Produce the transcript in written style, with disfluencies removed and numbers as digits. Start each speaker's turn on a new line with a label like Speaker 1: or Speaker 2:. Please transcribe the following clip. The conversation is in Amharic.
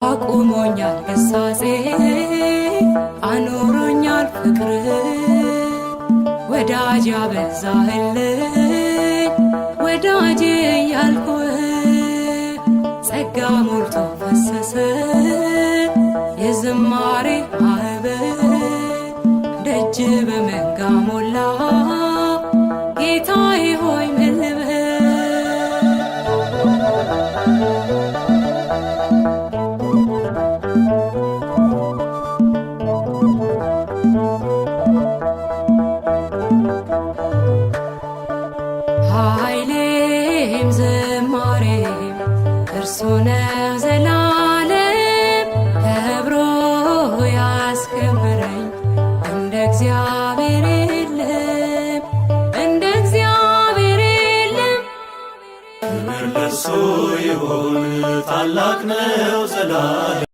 Speaker 1: አቁሞኛል ግሳጼ፣ አኑሮኛል ፍቅር፣ ወዳጅ ያበዛህልኝ ወዳጅ እያልኩህ፣ ጸጋ ሞልቶ ፈሰሰ የዝማሬ